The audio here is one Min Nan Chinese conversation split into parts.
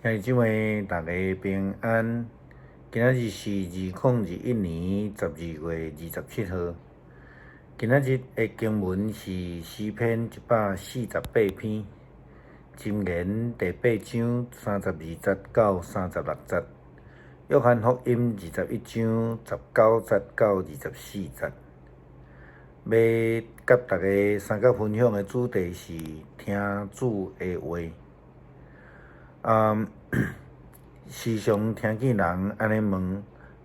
兄弟姊妹，大家平安。今仔日是2021年12月27號。今仔日的經文是詩篇148篇，箴言第八章32節到36節，約翰福音21章19節到24節。欲佮大家相佮分享的主題是聽主的話。時常聽見人按呢問：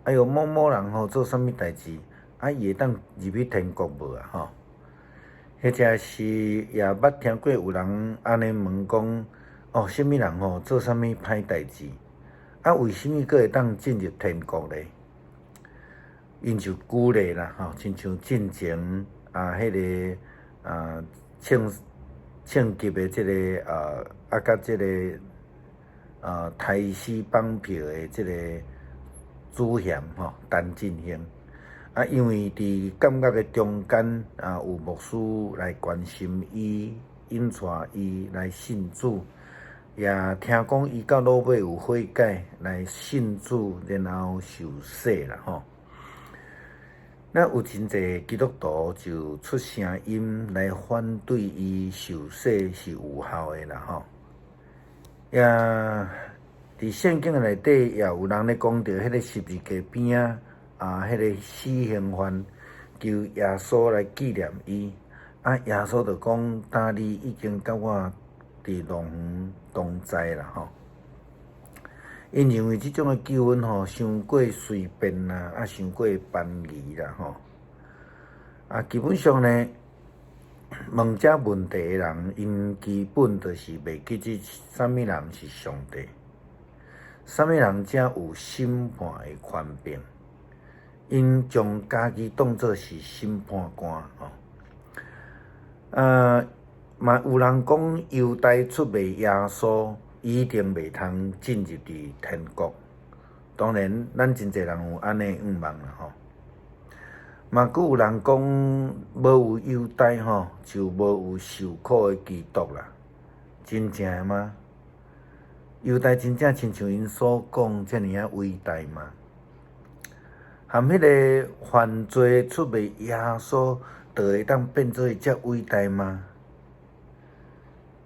哎喲，某某人吼做啥物代誌？啊，伊會當入去天國無啊？吼，或者是也捌聽過有人按呢問講：哦，啥物人吼做啥物歹代誌？啊，為啥物閣會當進入天國咧？𪜶就舉例啦，吼，親像進前啊，彼個啊，唱唱級的這个啊，啊，佮這个啊，刣死綁票的這个主嫌吼，陳進興啊，因為佇監獄的中間啊，有牧師來關心伊，引帶伊來信主，也聽講伊到落尾有悔改來信主，然後受洗啦吼。那有真濟基督徒就出聲音來反對伊受洗是有效的啦吼。也佇聖經內底也有人咧講著彼个十字架邊仔啊，彼个死刑犯求耶穌來紀念伊，啊，耶穌就講：今你已經佮我佇樂園同在啦吼。𪜶認為這種的救恩吼，傷過隨便啦，啊，傷過便宜啦吼。啊，基本上呢，問這問題的人，𪜶基本就是袂記得啥物人是上帝，啥物人才有審判的權柄。𪜶將家己當做是審判官吼。啊，嘛有人講猶大出賣耶穌，一定袂通進入佇天國。當然，咱真濟人有按呢願望啦吼。嘛，閣有人講，無有猶大吼，就無有受苦的基督啦。真正的嗎？猶大真正親像𪜶所講遮爾仔偉大嗎？含彼个犯罪出賣耶穌，就會當變做遮偉大嗎？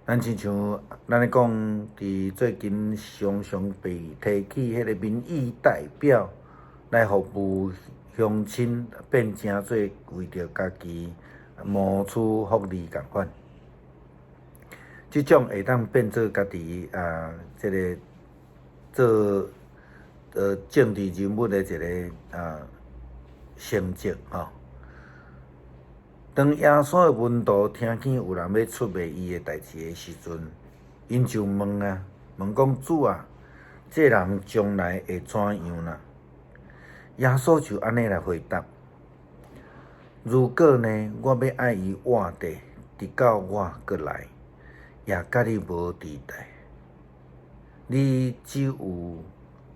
咱親像咱咧講，佇最近常常被提起彼个民意代表來服務鄉親，變成做為著家己謀取福利仝款，這種會當變做家己啊，這个做政治人物的一个啊成績吼。當耶穌的門徒聽見有人欲出賣伊的代誌的時陣，𪜶就問啊，問講主啊，這人將來會怎樣啦？耶穌就按呢來回答：如果呢，我欲愛伊活著，直到我閣來，也佮你無佇代。你只有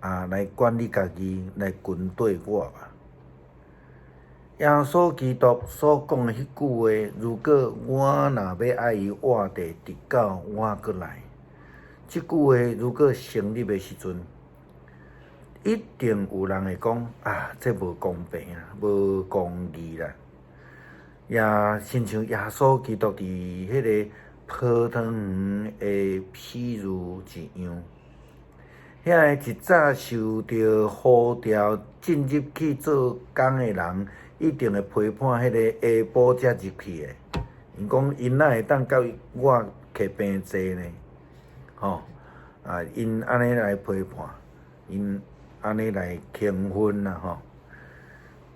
啊來管你家己，來跟綴我吧。耶穌基督所講的彼句話，如果我若欲愛伊活著，直到我閣來，這句話如果成立的時陣，一定有人會講啊，這無公平啊，無公義啦。也親像耶穌基督佇彼个葡萄園的譬喻一樣，遐个一早受著呼召進入去做工的人，一定會批判彼个下晡才入去的。𪜶講𪜶哪會當佮我客邊坐呢？吼啊！𪜶按呢來批判，𪜶按呢來評分啦吼。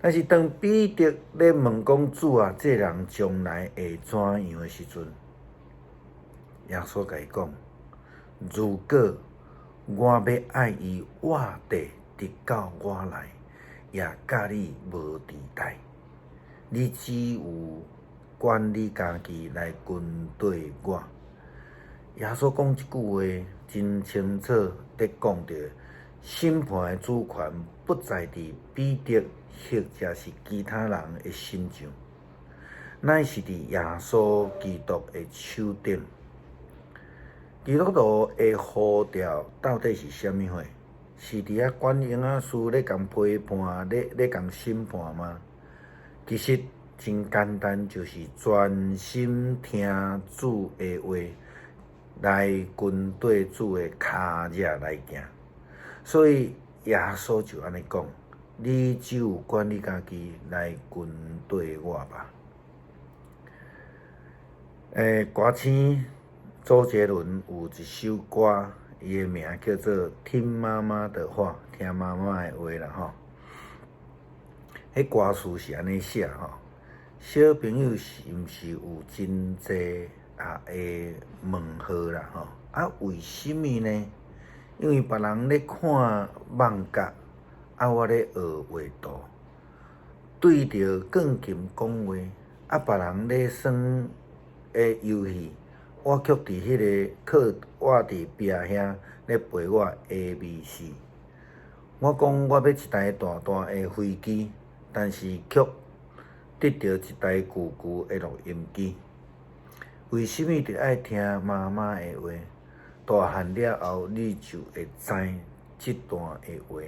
但是當彼得咧問講主啊，這人將來會怎樣的時陣，耶穌共伊講：如果我欲愛伊活著，直到我來，也佮你無佇代。你只有管你家己來跟綴我。耶穌講這句話真清楚，佇講著審判的主權不在佇彼得或者是其他人的身上，乃是佇耶穌基督的手頂。基督徒的呼召到底是啥物貨？是佇遐管閒仔事咧共批判、咧共審判嗎？其實真簡單，就是專心聽主的話，來跟綴主的跤跡來行。所以耶穌就按呢講：你只有管你家己來跟綴我吧。歌星周杰倫有一首歌，伊的名叫做《聽媽媽的話》，聽媽媽的話啦吼。彼歌詞是按呢寫吼：小朋友是毋是有真濟啊的問號啦吼？啊，為啥物呢？因為別人咧看艋舺，啊，我咧學畫圖，對著鋼琴講話，啊，別人咧耍的遊戲，我卻佇彼个課，我佇壁遐咧背我 A、B、C。我講我欲一台大大的飛機，但是卻得著一台舊舊的錄音機。為啥物著愛聽媽媽的話？大漢了後，你就會知這段的話。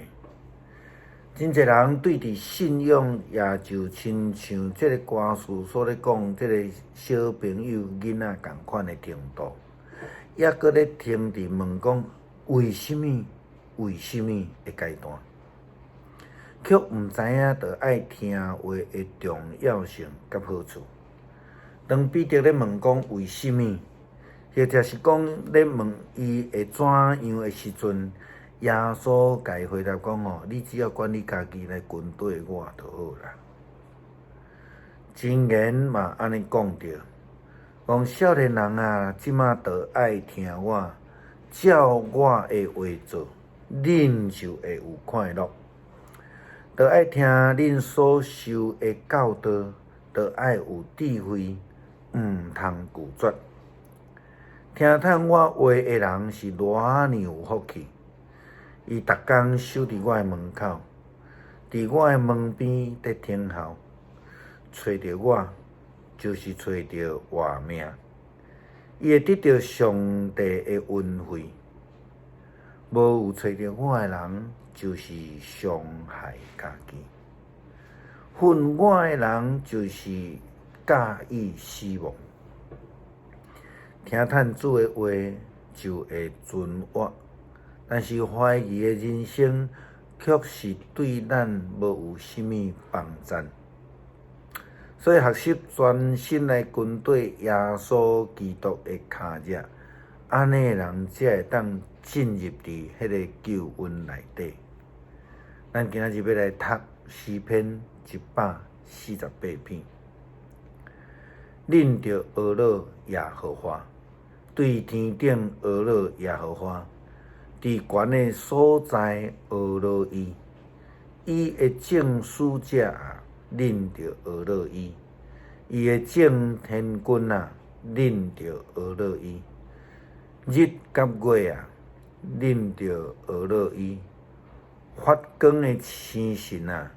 真濟人對佇信仰也就親像這个歌詞所咧講，這个小朋友囡仔仝款的程度，猶閣咧停佇問講為啥物？為啥物的階段，卻毋知影著愛聽話的重要性佮好處。當彼得咧問講為啥物，或者是講咧問伊會怎樣的時陣，耶穌共伊回答講吼：你只要管你家己來跟綴我就好啦。箴言嘛按呢講著，講少年人啊，這馬著愛聽我，照我的話做，恁就會有快樂。著愛聽恁所受的教導，著愛有智慧，毋通拒絕。聽迵我話的人是偌爾有福氣。伊逐工守佇我的門口，佇我的門邊佇等候，揣著我，就是揣著活命。伊會得著上帝的恩惠。無有揣著我的人，就是傷害家己；恨我的人，就是佮意死亡。聽迵主的話，就會存活。但是懷疑的人生，卻是對咱無有啥物幫贊。所以學習專心來跟綴耶穌基督的跤跡，按呢的人才會當進入佇彼个救恩內底。咱今仔日欲來讀詩篇148篇。恁著呵咾耶和華，對天頂呵咾耶和華。佇懸的所在呵咾伊，伊的眾使者啊，恁著呵咾伊；伊的眾天軍啊，恁著呵咾伊。日佮月啊，恁著呵咾伊；發光的星辰啊，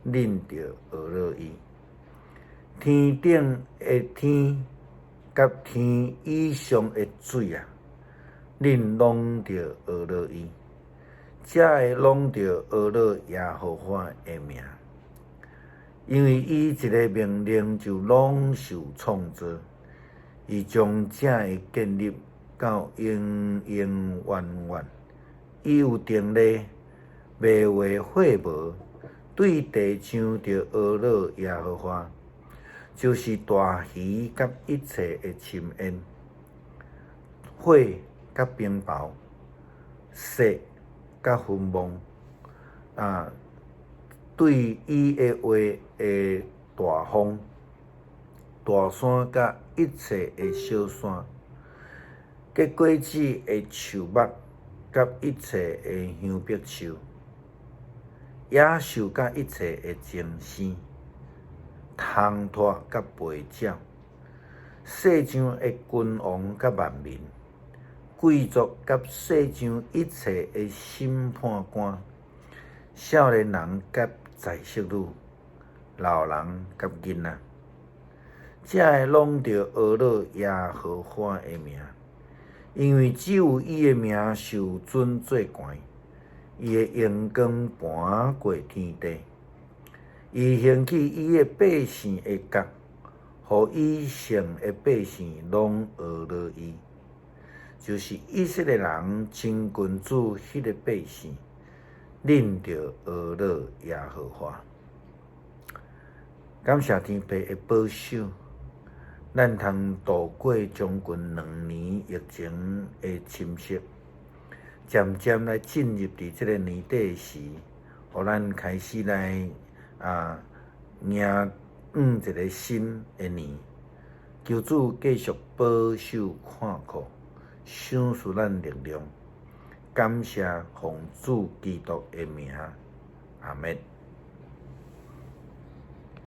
恁著呵咾伊。天頂的天佮天以上的水啊，恁攏著呵咾伊，才會攏著呵咾耶和華的名，因為伊一个命令就攏受創造，伊將這的建立到永永遠遠。伊有定例，袂話廢無，對地上著呵咾耶和華，就是大魚佮一切的深淵，火佮冰雹，雪佮雲霧，啊，對伊的話的大風，大山佮一切的小山，結果子的樹木佮一切的香柏樹，野獸佮一切的精牲，蟲豸佮飛鳥，世上的君王佮萬民，貴族佮世上一切的審判官，少年人佮才淑女，老人佮囡仔，這个攏著呵咾耶和華的名，因為只有伊的名受尊做懸，伊的榮光盤過天地。伊興起伊的百姓的角，予以聖的百姓攏學樂伊，就是以色列人親近主彼个百姓，恁著學樂耶和華。感謝天父的保守，咱通渡過將近2年疫情的侵襲，漸漸來進入佇這个年底時，予咱開始來迎向一个新的年。求主繼續保守看顧，賞賜咱力量。感謝奉主基督的名，阿們。